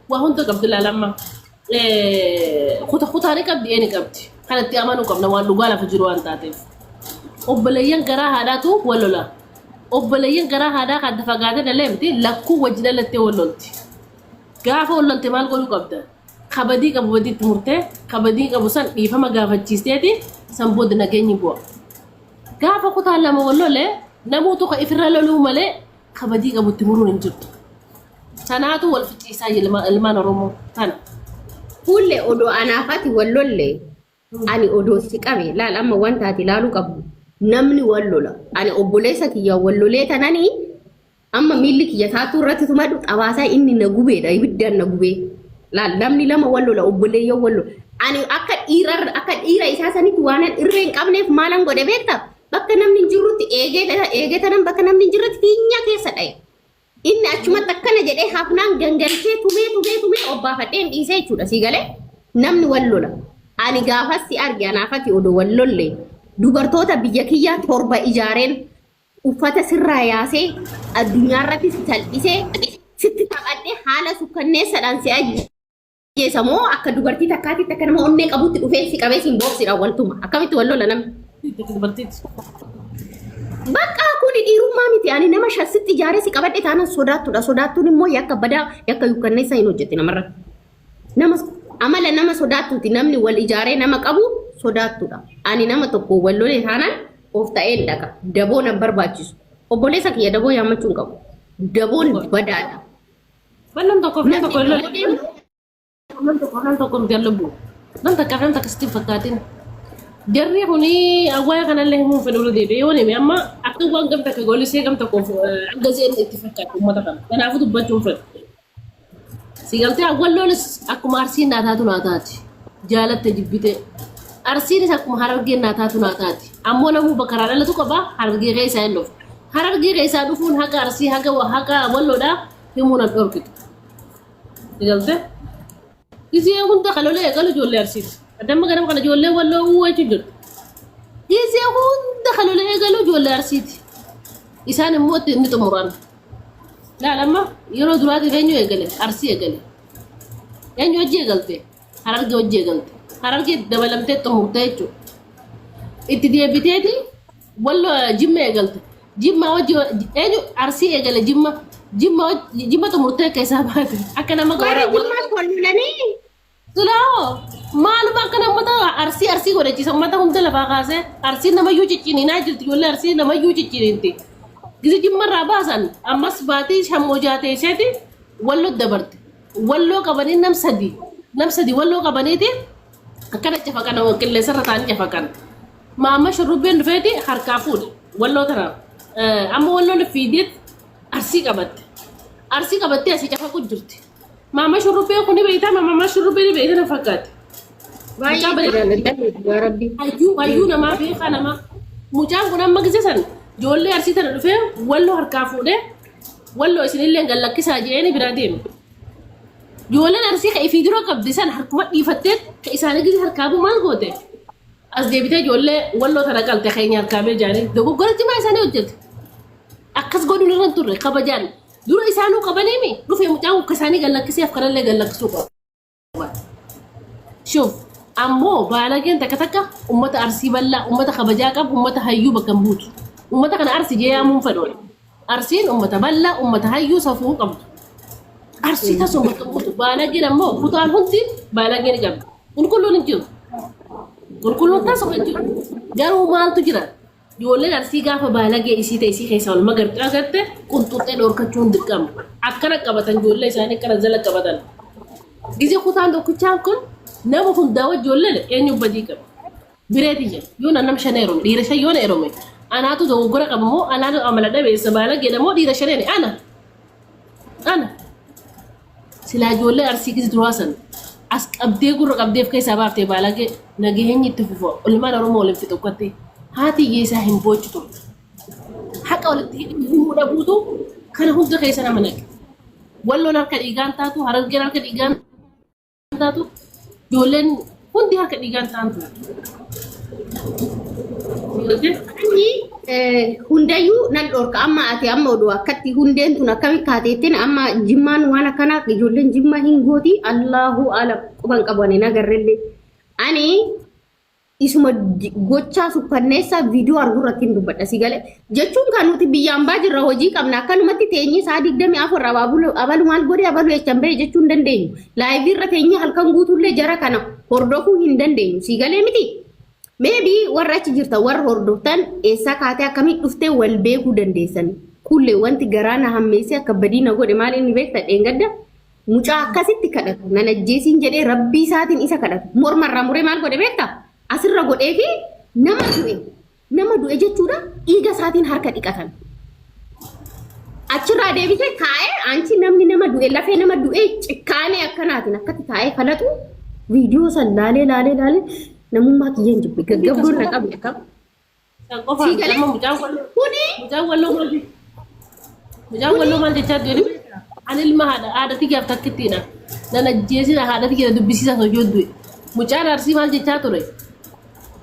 Waa hunda qabdi laalamma. Kuta kutaa ni qabdi ee ni qabdi. Kanatti amanuu qabna waan dhugaa lafa jiru waan taateef. Obboleeyyan garaa haadhaatu wal lola. Obboleeyyan garaa haadhaa kan adda fagaatee dhalee miti lakkuu wajji dhalattee wal lolti. Gaafa wal lolte maal godhuu qabda? Kabadii qabu badiitti murtee kabadii qabu san dhiifama gaafachiisteeti san booda nageenyi bu'a. Gaafa kutaan lama wal lole namuutu ka ifirra loluu malee kabadii qabu itti muruun hin jirtu. Tanaatu wal ficciisaa ilmaan Oromoo tana. Fuullee odoo anaafati wal lolle ani odoo si qabe laal amma wanta ati ilaaluu qabdu namni wal lola ani obboleessa kiyya wal lolee tananii amma miilli kiyya taattuu irratti tumadhu xabaasaa inni na gubeedha ibiddaan na gubee laal namni lama wal lola obboleeyyan wal lola ani akka dhiira akka dhiira isaa sanitti waanan irree hin qabneef maalan godhe beekta bakka namni hin jirrutti eegee eegee tanan bakka namni hin jirretti fiinyaa keessa dha'e. Inni achumatti akkana jedhee hafnaan gangalchee tumee tumee tumee obbaafadheen dhiisee jechuudha. Sii galee namni wal lola. Ani gaafas si arge anaafati odoo wal lolle dubartoota biyya kiyyaa torba ijaareen uffata sirraa yaasee addunyaa irratti si salphisee sitti taphadhee haala sukkanneessaadhaan si ajjeesa moo akka dubartii takkaatitti akka nama onnee qabutti dhufee si qabee siin boobsidha waltuma akkamitti wal lola namni. Dubartiiti. Bakka kuni dhiirummaa miti. Ani nama shan sitti ijaaree si qabadhe taanaan sodaattudha. Sodaattuun immoo yakka badaa yakka yukkanneessaa hin hojjetti namarratti. Nama amala nama sodaattuuti. Namni wal ijaaree nama qabu sodaattudha. Ani nama tokko wal lole taanaan of ta'een dhaqa. Daboo nan barbaachisu. Obboleessa kiyya daboo yaammachuu hin qabu. Daboon badaadha. Bal'aan tokkoof nama Namni tokko hin daboo lole. deemu Nam tokko nam tokko miti lubbu. Nam takka nam takka sitti hin fakkaatin. Jarri kuni awwaaya kanallee himuu fedhu irra deebi'ee yoo hime amma akka waan gam takka golisee gam tokkoof hanga isheen itti fakkaatu uummata kana. Kanaafuu dubbachuun fedhu. Si galtee awwalloonis akkuma arsiin naa taatu naa taati. Jaalatte jibbite. Arsiinis akkuma harargeen naa taatu naa taati. Ammoo namuu bakka irraa dhalatu qaba harargee keessaa hin dhufu. Harargee keessaa dhufuun haqa arsii haqa haqa walloodhaa himuu nan dhorkitu. Si galtee? Gisee hunda kan lolee eegalu ijoollee arsiiti. Addamma ganama kana ijoollee walloo uwwee jechuun jirtu. Gisee hunda kan lolee eegalu ijoollee arsiiti. Isaan immoo itti inni xumuran. Laal amma yeroo duraatiif eenyu eegale? Arsii eegale. Eenyu hojii eegalte? Harargee hojii eegalte. Harargee dabalamtee xumurte jechuudha. Itti deebiteeti walloo jimma eegalte. Jimma hojii eenyu arsii eegale jimma. Jimma jimma xumurtee keessaa baate. Akka nama Warri jimmaas wal lolanii Silaa maaluma akka namoota arsii arsii godhachiisa uummata hunda lafaa kaasee arsiin namayyuu cicciniinaa jirti ijoollee arsii namayyuu cicciniinti. Gisi jimmarraa baasan ammas baatii shammoo jaateesseeti walloo dabarte. Walloo qabanii nam sadi nam sadi walloo qabaniiti akkana cafaqan qilleensarra taa'anii cafaqan. Maamma shurrubbeen dhufeeti harkaa fuudhe walloo tana amma walloon fiideet arsii qabatte. Arsii qabattee asii cafaqu jirti. Maama shurrubbee kuni beektaa maama shurrubbee ni beektaa na fakkaate. Baay'ee jaalladha dhugaa rabbii. Hayyuu hayyuu namaa beekaa namaa. Mucaan kun amma gise san ijoollee arsii tana dhufee walloo harkaa fuudhee walloo isinillee gad lakkisaa jedheeni biraa deeme. Ijoolleen arsii ka ifii dura qabdi san harkuma dhiifattee ka isaanii gise harkaa buu maal goote? As deebitee ijoollee walloo tana qalte keenya harkaa bee jaanii dogoggora cimaa isaanii hojjete. Akkas godhuun irra hin turre kabajaan Dura isaanuu qabaniimi dhufe mucaan akka isaanii gad lakkisee af kanallee gad lakkisuu qaba. Shuuf ammoo baalageen takka takka ummata arsii bal'aa ummata kabajaa qabu ummata hayyuu bakka hin buutu. Ummata kana arsi jee yaamuun fedhu. Arsiin ummata bal'aa ummata hayyuu safuu qabdu. Arsii tasuma bakka hin buutu. Baalageen ammoo kutaan hundi baalagee ni qabdi. Qulqulluun hin jiru. Qulqulluun tasuma hin jiru. Garuu maaltu jira? Ijoolleen Arsii gaafa baalagee isii ta'e isii keessaa ol magartu agarte qunxuxxee dhoorkachuun dirqama. Akkana qabatan ijoollee isaanii akkana jala qabatan. Gizee kutaan tokkichaan kun nama hundaa wajji ijoolleen eenyu badii qaba. Biree tiyya yoo nan nam shan heerume dhiira shan yoo na heerume anaatu dogoggora qaba moo anaatu amala dhabeessa baalageedha moo dhiira shaneeni ana ana. Silaa ijoollee arsii gisi duraa san as qabdee gurra qabdeef keessaa baaftee baalagee nageenyi itti fufa ilmaan Oromoo waliin fixu ukkatti haati hiyyeessaa hin boochu turte. Haqa walitti himuu dhabuutu kana hunda keessa nama naqe. Walloon harka dhiigaan taatu, harargeen harka dhiigaan taatu, ijoolleen hundi harka dhiigaan taantu. Inni hundayyuu nan dhorka. Amma ati amma oduu akkatti hundeen tun akkamitti kaateettiin amma Jimmaan waan akkanaa ijoolleen Jimmaa hin gooti, Allahu alam, quban qabu ani nagarrellee. Ani isuma gochaa sukkanneessaa viidiyoo arguu irratti hin dubbadha, si galee? Jechuun kan nuti biyyaan baa jirra, hojii qabna, akkanumatti teenyee sa'a 24 abalu maal godhe, abalu jechaan bahe jechuu hin dandeenyu. Live irra teenyee halkan guutuullee jara kana hordofuu hin dandeenyu, si galee miti? Maybe warra achi jirtan, warra hordoftan, eessaa kaatee akkamitti dhuftee wal beekuu dandeessan. Kullee wanti garaa na hammeessee akka badii na godhe maal inni beekta? Dheengadda mucaa akkasitti kadhatu, nan ajjeesiin jedhee rabbii isaatiin isa kadhatu, morma irraa muree maal godhe beekta? Asirra godhee fi nama du'e, nama du'e jechuudha, dhiiga isaatiin harka dhiqatan. Achirraa deebisee kaa'ee anchi namni nama du'e, lafee nama du'e cikkaanee akkanaatiin akkatti taa'ee falaxu viidiyoo san laalee laalee laalee namummaa kiyyaan jibbe, gaggabdoon na qabu akkam. San qofaan Sii galee? amma mucaan walloo Kuni mucaan walloo maal jechaa jiru? Ani ilma haadha tiyyaaf takkittiidha. Nan ajjeesina, haadha tiyya dubbisiisa hojii du'e. Mucaan Arsii maal jechaa ture?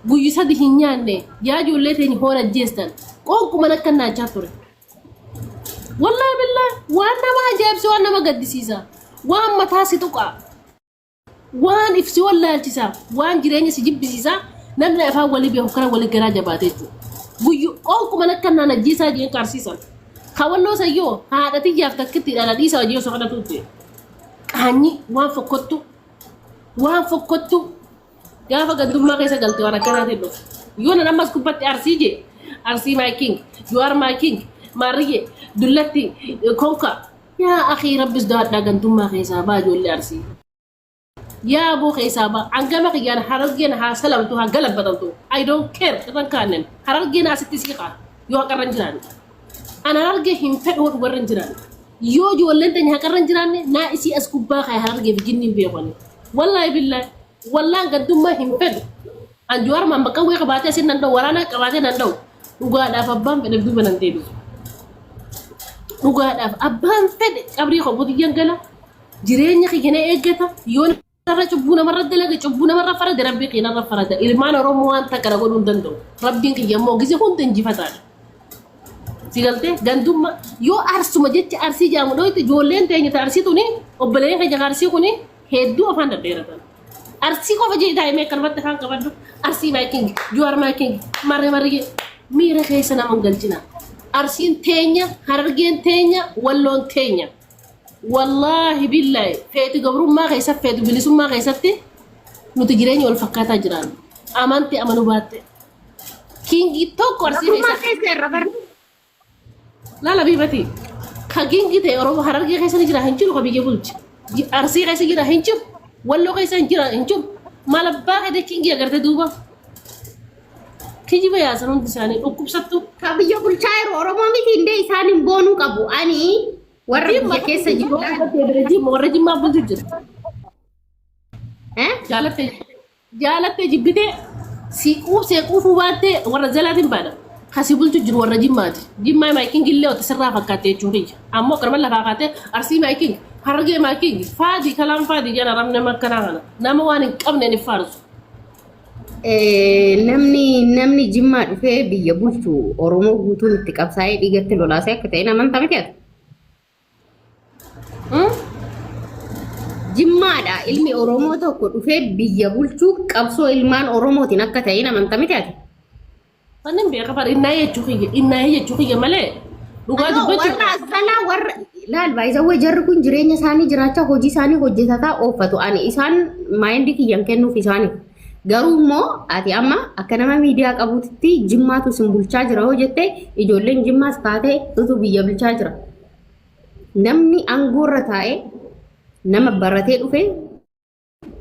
Guyyu 3 hin nyaanne, yaa ijoollee teenya hoon ajjeestan. Qoonquman akka naachaa ture. Wallaahi billaa, waan nama ajaa'ibsi, waan nama gaddisiisa. Waan mataa si tuqaa. Waan ibsi wallaalchisa. Waan jireenya si jibbisiisa. Namni afaan walii beeku kana walii garaa jabaate jechuudha. Guyyu qoonquman akka naan ajjeesaa jeen qaarsiisan. Kawalloo sayyoo haadha tiyyaaf takkittiidhaan dhiisa hojii osoo kadhatuutti. Qaanyi waan fokkottu, waan fokkottu, gaafa gandummaa keessa galte waan akkanaatiin dhufu. Yoo nan ammas gubbatti Arsii jee, Arsii my king, you are my king, maarriyye dullatti konka, yaa akii, rabbis daadhaa, gandummaa keessaa baa, ijoollee Arsii. Yaa boo, keessaa baa. Hangama kiyyaan Harargeen haa salamtu, haa galabbatamtu. I don't care, irran kaannen. Harargeen asitti siiqaa yoo haqarra hin jiraanne. An Harargee hin fedhu dhugarra hin jiraanne. Yoo ijoolleen teenya haqarra hin jiraanne, naa isii as gubbaa kaa'e Harargee fi jinniin beekani. Wallaahi billaahi. Wallaan gandummaa hin fedhu. An Jawaar maan bakka bu'ee qabaatee asin nan dha'u, waraana qabaatee nan dha'u. Dhugaadhaaf abbaan fedhe duuba nan deebisu. Dhugaadhaaf abbaan fedhe qabrii koo butiyyan gala. Jireenya kiyya na eeggata. Yoo narra cubbuu namarra dalaga, cubbuu namarra farade, rabbii kiyya narra farada. Ilmaan Oromoo waan takka na godhuu hin danda'u. Rabbiin kiyya immoo gise hunda injifataadha. Si galtee? Gandummaa yoo Arsuma jecha Arsii jedhamu dhoyte, ijoolleen teenya ta Arsii tuni, obboleeyyan keenya Arsii kuni hedduu afaan dhadheeratan. Arsii qofa jee taa'ee akkanumatti afaan qabadhu. Arsii my king, you are my king, marre marree miira keessa nama hin galchina. Arsiin teenya, Harargeen teenya, Walloon teenya. Wallaahi billaahi, feetu gabrummaa keessatti, feetu bilisummaa keessatti, nuti jireenya wal fakkaataa jiraan. Amanti amanuu baatte. King tokko Arsii Gabrummaa keessatti. keessa irra bar. Laala biibati. Ka king ta'e Oromoo Harargee keessa ni jira hin jiru, ka biyya bulchi. Arsii keessa jira hin jiru. Walloo keessa hin jira hin jiru. Maal abbaa fedhe king agarte duuba. Kijiba yaasan hundi isaanii dhukkubsattu. Ka biyya bulchaa jiru Oromoo miti indee isaan hin boonuu qabu. Ani warra biyya keessa jiru. Jimma, warra Jimmaa bulchu jira. Eh? Jaalattee jaalattee jibbitee si quubsee quufuu baattee warra jalaatiin baadha. Kasi bulchu jiru warra Jimmaati. Jimmaa my king illee wata sirraa fakkaatte jechuun kiyya. Ammoo akkanuma lafaa kaatee Arsii my king, Harargee my king, faadii kalaan faadii jala ramni nama akkanaa kana. Nama waan hin qabne ni faarsu. Namni Jimmaa dhufee biyya bulchu Oromoo guutuun itti qabsaa'ee dhiigatti lolaasee akka ta'e amantaa miti ati. Jimmaadha ilmi Oromoo tokko dhufee biyya bulchuu qabsoo ilmaan Oromootiin akka ta'e amantaa miti ati. Sannin beeka bara innaa jechuu kiyya, innaa jechuu kiyya malee dhugaa No, dubbachuu. warra asxalaa, warra laal baay'isawwee, jarri kun jireenya isaanii jiraachaa, hojii isaanii hojjetataa oofatu. Ani isaan mind kiyyan kennuuf isaaniif. Garuu immoo ati amma akka nama miidiyaa qabuutitti Jimmaatu isin bulchaa jira yoo jette, ijoolleen Jimmaas kaatee utuu biyya bulchaa jira. Namni aangoorra taa'ee nama baratee dhufe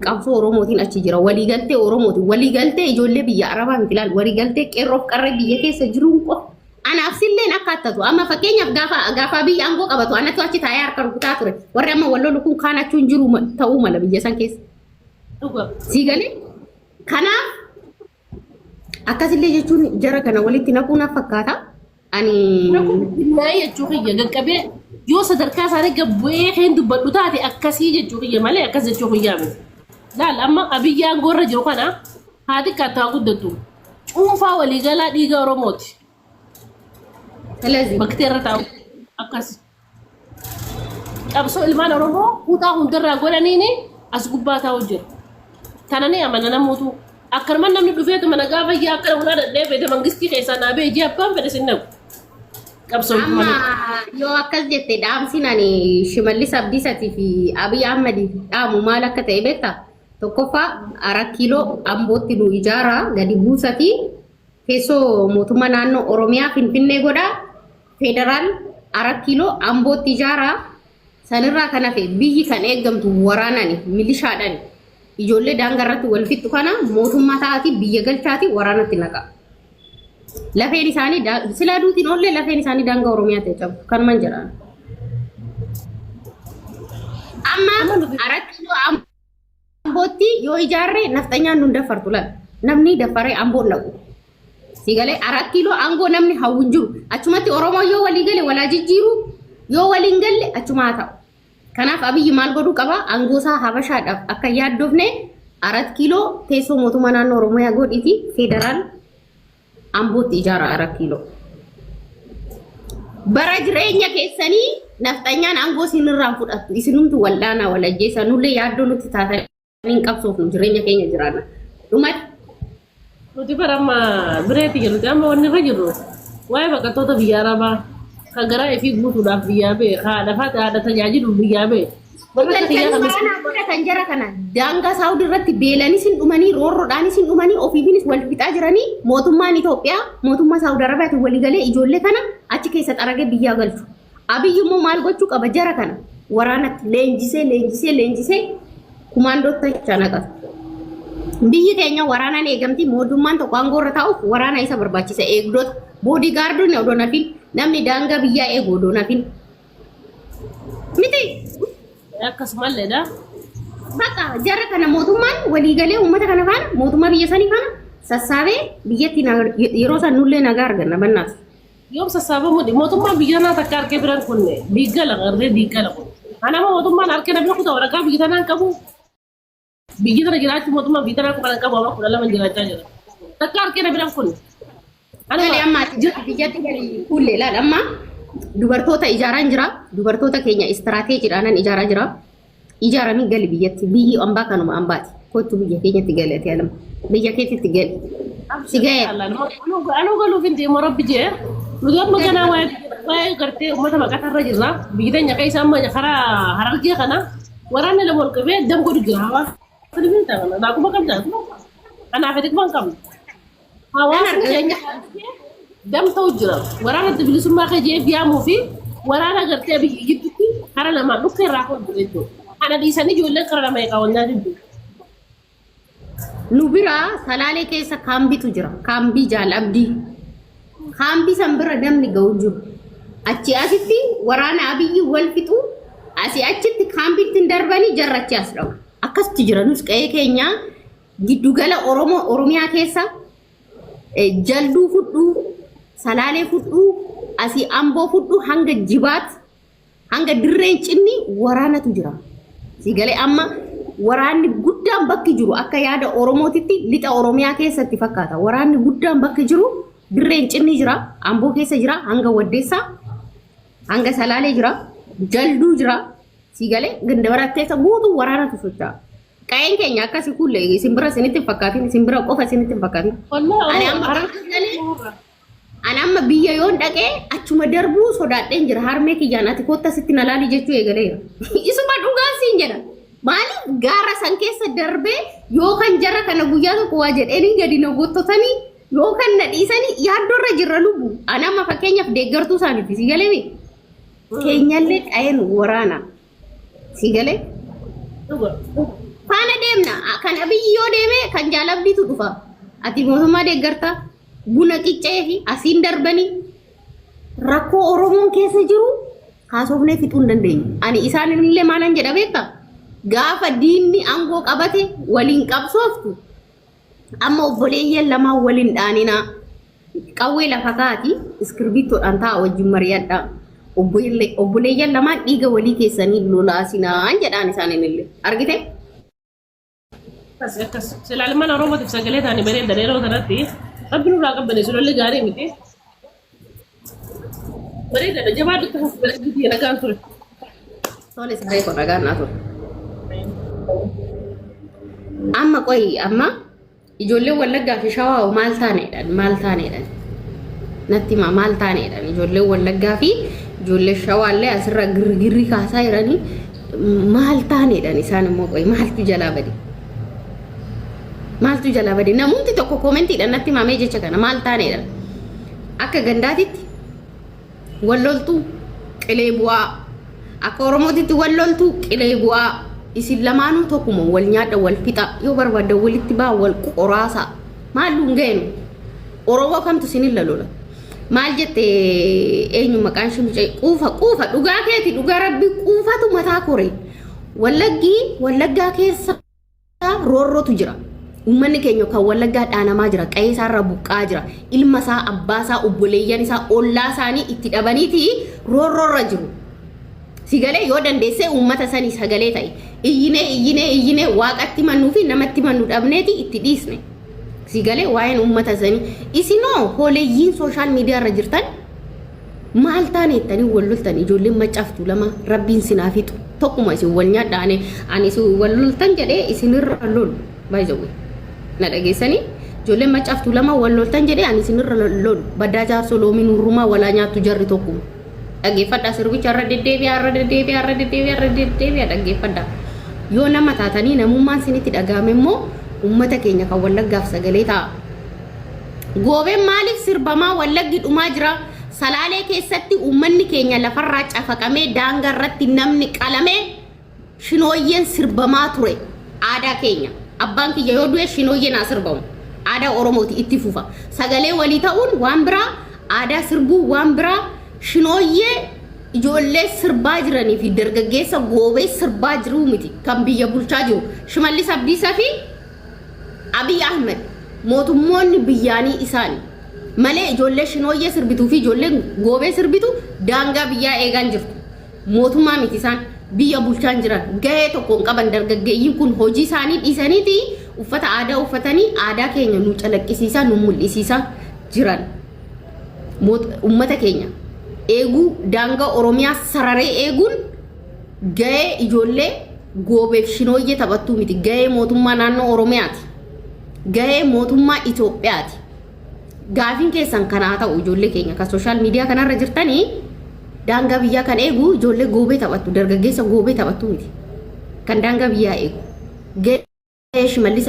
qabsoo Oromootiin achi jira. Waliigaltee Oromootiin. Waliigaltee ijoollee biyya Arabaa miti ilaali. Waliigaltee qeerroof qarree biyya keessa jiruun qofa. Anaaf silleen akka attatu. Amma fakkeenyaaf gaafa biyya aangoo qabatu anatu achi taa'ee harka rukutaa ture. Warri amma wal lolu kun kaan achuun jiru ta'uu mala biyya san keessa. Dhugaa. Sii galee? Kanaaf akkasillee jechuun jara kana walitti naquu naaf fakkaata. Ani Innaa jechuu kiyya gaqqabee yoo sadarkaa isaanii gabbu'ee kan dubbadhu taate akkasii jechuu kiyya malee akkas jechuu kiyyaa miti. Laal, amma Abiyyi aangoo irra jiru kana haa xiqqaattu haa guddattu. Cuunfaa waliigalaa dhiiga Oromooti. ስለዚህ Bakki irra taa'u akkas. Qabsoo ilmaan Oromoo kutaa hundarraa godhaniini as gubbaa taa'u jira. Tana ni amana namoota. Akkanuma namni dhufeetu mana gaafa iyyaa akkana hunaa dadhabee beete mangistii keessaa naa bee ijii abbaan fedhe sin dhabu. Qabsoo Amma malee. yoo akkas jette dhaamsiin ani Shimallis Abdiisatii fi Abiy Ahmediif dhaamu maal akka ta'e beektaa? Tokkoffaa Arat Kiiloo Ambootti nu ijaaraa gadi buusatii teessoo mootummaa naannoo Oromiyaa Finfinnee godhaa federaal Arat Kiiloo Ambootti ijaaraa sanirraa kan hafe biyyi kan eeggamtu waraanani milishaadhani ijoollee daangaa irratti wal fixxu kana mootummaa ta'aati biyya galchaati waraanatti naqa. Lafeen isaanii silaa duutiin oollee lafeen isaanii daangaa Oromiyaa ta'e cabu kanuman jedhaan. Amma Amma nuti Arat Kiiloo Ambootti yoo ijaarre nafxanyaan nun daffartu laal. Namni daffaree Amboon dhaqu. Si galee Arat Kiiloo aangoo namni hawwu hin jiru. Achumatti Oromoo yoo walii gale walaa jijjiiru yoo waliin galle achuma haa ta'u. Kanaaf Abiyyi maal godhuu qaba? Aangoo isaa Habashaadhaaf akka hin yaaddofne Arat Kiiloo teessoo mootummaa naannoo Oromiyaa godhiiti federaal Ambootti ijaara Arat Kiiloo. Bara jireenya keessanii nafxanyaan aangoo isinirraa hin fudhattu. Isinumtu wal'aanaa wal ajjeesaa nullee yaaddoo nutti taatanii hin qabsoofnu jireenya keenya jiraanna. Dhumatti. Nuti bara amma bireetti jirru amma wanni irra jirru waa'ee baqattoota biyya Arabaa kan garaa ifii guutuudhaaf biyyaa ba'e haadha faata haadha tajaajiluuf biyyaa ba'e warra akka kiyyaa Galchanii kan waraanaa godhatan jara kana daangaa Saawudii irratti beelanis hin dhumanii roorroodhaanis hin dhumanii ofiifinis wal fixaa jiranii mootummaan Itoophiyaa mootummaa Saawud Arabiyaatiin waliigalee ijoollee kana achi keessa xaragee biyyaa galchu. Abiyyi immoo maal gochuu qaba jara kana waraanatti leenjisee leenjisee leenjisee kumaandootti achi naqata. Biyyi keenya waraanaan eegamti mootummaan tokko aangoo irra taa'uuf waraana isa barbaachisa eegdota boodigaardoonni odoo nafin namni daangaa biyyaa eegu odoo nafin miti. Akkasumalleedha. Bakka jara kana mootummaan waliigalee uummata kana faana mootummaa biyya sanii faana sassaabee biyyatti yeroo san nullee nagaa arganna bannaas. Yoom sassaabamuu mootummaan biyya tanaa takka harkee biraan kunne diiggala gartee diiggala kun. Anama mootummaan harkee namni kutaa waraqaa biyya tanaan qabu biyya tana jiraachuu mootummaan biyya tanaa kuma qabu amma 12 jiraachaa jira. Takka harkee na biraan kunne. Gali amma ati biyyatti gali kuullee ilaal amma dubartoota ijaaraan jira dubartoota keenya istiraateejiidhaanan ijaaraa jira ijaaranii gali biyyatti biyyi ambaa kanuma ambaati kottu biyya keenyatti gali ati alama biyya keetitti gali si ga'e. Anuu galuuf hin deemu rabbi jee. Nuti amma ganaa waa'ee gartee uummata maqatarra jirra. Biyyi teenya keessa amma karaa harargee kana waraanni lama ol qabee dam godhu jira. Hawaasa ni beektaa kana. Naakuma qabda. Kanaaf ati kuma hin qabne. Hawaasni keenya dam ta'u jira. Waraana bilisummaa kee jee yaamuu fi waraana gartee biyyi gidduutti kara lamaan dhukkee irraa ka'u jira jechuudha. Kana dhiisanii ijoolleen kara lama eegaa wal nyaatu jiru. Nu bira Salaalee keessa kaambitu jira. Kaambii Jaal Abdii. Kaambii san bira namni ga'u hin jiru. Achi asitti waraana Abiyyi wal fixu asii achitti kaambiitti hin darbanii jarra achi as dha'u. Akkasitti jira nus qe'ee keenya giddugala Oromoo Oromiyaa keessa Jalduu fudhuu, Salaalee fudhuu, asii Amboo fudhuu hanga Jibaat hanga dirreen cinni waraanatu jira. Si galee amma waraanni guddaan bakki jiru akka yaada Oromootitti lixa Oromiyaa keessatti fakkaata. Waraanni guddaan bakki jiru dirreen cinni jira, Amboo keessa jira, hanga Waddeessaa, hanga Salaalee jira, Jalduu jira. Si galee Gindabarat keessa guutuu waraanatu socho'a. Qa'een keenya akkasi kulle isin bira isinitti hin fakkaatin, isin bira qofa isinitti hin fakkaatin. Wallahi Ani amma harar galee Ani amma biyya yoon dhaqee achuma darbuu sodaadheen jira. Harmee kiyyaan ati kootta sitti na laali jechuu eegaleera. Isuma dhugaa siin jedha. Maaliif gaara san keessa darbee yookaan jara kana guyyaa tokko waa jedheenii gadi na gottotanii yookaan na dhiisanii yaaddoorra jirra lubbu. Ani amma fakkeenyaaf deeggartuu isaaniiti si galee mi? Keenyallee qa'een waraana. Si galee? Dhuga. Faana deemna. Kan Abiyyi yoo deeme kan Jaalabdiitu dhufa. Ati mootummaa deeggarta. Buna qiccee fi asiin darbanii rakkoo Oromoon keessa jiru haasofnee fixuu hin dandeenyu. Ani isaan illee maalan jedha beektaa? Gaafa diinni aangoo qabate waliin qabsooftu amma obboleeyyan lamaan waliin dhaaninaa. Qawwee lafa kaati iskirbiittoodhaan ta'a wajjin mari'adhaa. Obboleeyyan lamaan dhiiga walii keessanii lolaasinaan jedhaan isaaniin illee. Argite? Akkas akkas. Silaa ilmaan Oromootiif sagalee ta'anii bareedan yeroo kanatti Rabbi nurraa qabbaneessu lolli gaarii miti. Bareedaadha jabaadhu itti fufi bareedduu tiyya nagaan ture. Tole saree koo nagaan naa ture. Amma qoyi amma ijoolleen Wallaggaa fi Shawaa hoo maal taaneedhaan maal taaneedhaan natti himaa maal taaneedhaan ijoolleen Wallaggaa fi ijoolleen Shawaallee asirra girgirri kaasaa jiranii maal taaneedhaan isaan immoo qoyi maaltu jalaa bade maaltu jalaa bade namumti tokko koomentiidhaan natti himamee jecha kana maal taaneedhaan akka gandaatitti Wal loltuu qilee bu'aa. Akka Oromootitti wal loltuu qilee bu'aa. Isin lamaanuu tokkuma wal nyaadha wal fixa yoo barbaaddan walitti baa wal qoraasa. Maal hin geenu. Oromoo kamtu isin lola. Maal jette eenyu maqaan ishee mucaa quufa quufa dhugaa keeti dhugaa rabbi quufatu mataa kore. Wallaggii wallaggaa keessa roorrootu jira. Uummanni keenya kan Wallaggaa dhaanamaa jira, qa'ee isaarraa buqqa'aa jira. Ilma isaa, abbaa isaa, obboleeyyan isaa, ollaa isaanii itti dhabaniiti roorroorra jiru. Sigalee yoo dandeessee uummata sanii sagalee ta'e. Iyyinee iyyinee iyyinee waaqatti mannuu fi namatti mannu dhabneeti itti dhiisne. Sigalee waa'een uummata sanii. Isinoo hooleeyyiin sooshaal miidiyaa irra jirtan Maal taane jettanii wal loltan ijoolleen maccaaf tuulama rabbiin sin haa fixu tokkuma isin wal nyaadha ani ani isin wal loltan jedhee isinirra lolu by the way na dhageessanii ijoolleen maccaaf tuulama wal loltan jedhee ani isinirra lolu baddaa jaarsoo loomiin hurrumaa walaa nyaattu jarri tokkuma dhaggeeffadhaa sirbicha irra deddeebi'aa irra deddeebi'aa irra deddeebi'aa irra deddeebi'aa dhaggeeffadhaa yoo nama taatanii namummaan isinitti dhaga'ame immoo uummata keenya kan wallaggaaf sagalee ta'a. Goobeen maaliif sirbamaa Wallaggi dhumaa jira? Salaalee keessatti uummanni keenya lafarraa cafaqamee daangaa irratti namni qalamee shinooyyeen sirbamaa ture. Aadaa keenya. Abbaan kiyya yoo du'e shinooyyeen haa sirbamu. Aadaa Oromooti itti fufa. Sagalee walii ta'uun waan biraa, aadaa sirbuu waan biraa, shinooyyee ijoollee sirbaa jiranii fi dargaggeessa goobee sirbaa jiruu miti kan biyya bulchaa jiru. Shimallis Abdiisaa fi Abiy Ahmed mootummoonni biyyaanii isaani malee ijoollee shinooyyee sirbituu fi ijoolleen goobee sirbitu daangaa biyyaa eegaan jirtu. Mootummaa miti isaan biyya bulchaan jiran gahee tokko hin qaban dargaggeeyyiin kun hojii isaanii dhiisaniiti uffata aadaa uffatanii aadaa keenya nu calaqqisiisaa nu mul'isiisaa jiran. Uummata keenya eeguu daangaa Oromiyaa sararee eeguun Gahee ijoollee goobeef shinooyyee taphattuu miti. Gahee mootummaa naannoo Oromiyaati. Gahee mootummaa Itoophiyaati. Gaafiin keessan kana haa ta'u ijoollee keenya kan sooshaal miidiyaa kanarra jirtanii daangaa biyyaa kan eegu ijoollee goobee taphattu dargaggeessa goobee taphattu miti. Kan daangaa biyyaa eegu. Gahee Shimallis